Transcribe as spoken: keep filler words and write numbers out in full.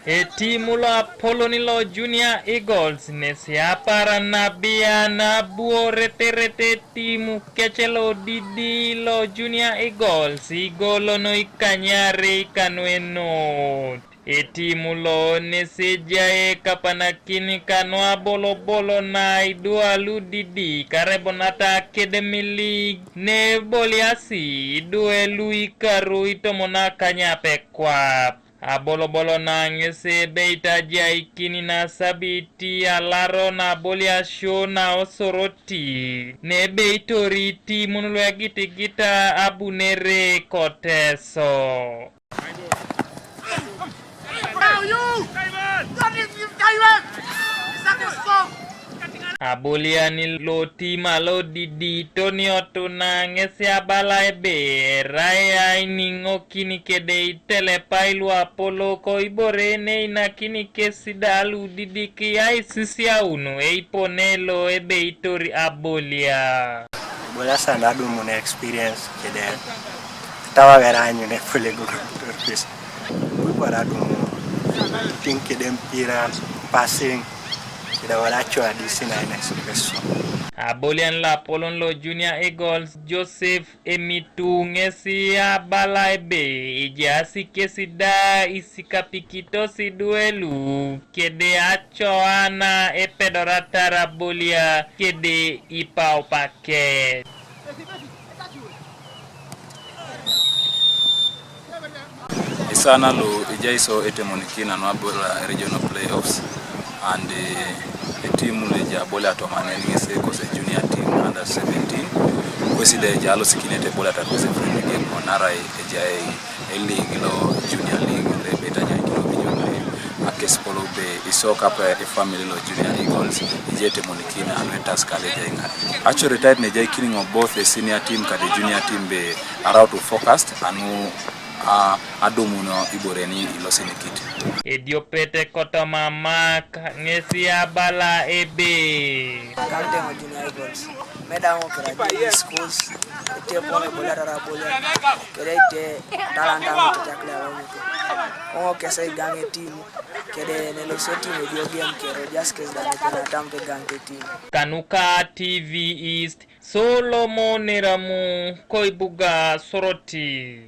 Etimu lo Apolon lo Junior Eagles nesi apara nabia nabuo reterete timu kece lo didi lo Junior Eagles igolo no ikanyare ikanuenot. Etimu lo nesi ejae kapanakin kanu abolobolo na idua lu didi karebonata Academy League neboliasi idue lu ikaru itomon akanyape kwap. Abolobolo na ŋesi ebeit ajaikin na sabiti alaro na aboliasio na Osoroti, nebeitori timun lu egitigita abunere ko Teso. Abolian lo tim alo didi Tonio Tuna ŋesi abala ebe erai ainiŋokin kede itelepai lu apolok ibore ne einakini kes da lu didik aisisiaun eipone lo ebeitor abolia. Ibole sana adumun experience kede tawa wera anyun epele gugu torpis. Ibore adumun ting kede mpira, passing, kede wala aco adisi na ina expression. Abolian lo Apolon lo Junior Eagles, Joseph Emitu ŋesi abala ebe ejaasi kesi da isikapikitos idue lu kede acoa na epedoratar abolia kede ipaupaket. Isana lo ejai so etemonikin anu abolia regional playoffs and eh, etimu lo eja abolia tomanen ŋesi kose junior team under seventeen. Kwesi da eja alosikinete abolia ta kose friendly game onarai ejai eling lo junior league lo ebeit ajaikin opinion akes polo be iso kapa efamily lo Junior Eagles ije etemonikin anu etas kale ejai ŋa. Aco retired ne ejaikin ŋo both e senior team kade junior team be arau to focused anu a- adumuno ibore ni ilosinikit. Ediopet kotoma Mak ŋesi abala ebe. Kaŋ teŋo Junior Eagles. Meda ŋo kira junior schools. Ete pone bolia tara bolia. Kede ite talanta ŋo tetiak lelo ŋutu. Koŋo kese igaŋ etimu. Kede nelosio timu edio game kero just kes da nepenatam pegaŋ etimu. Kanuka T V East, Solomon Eramu, koibuga Soroti.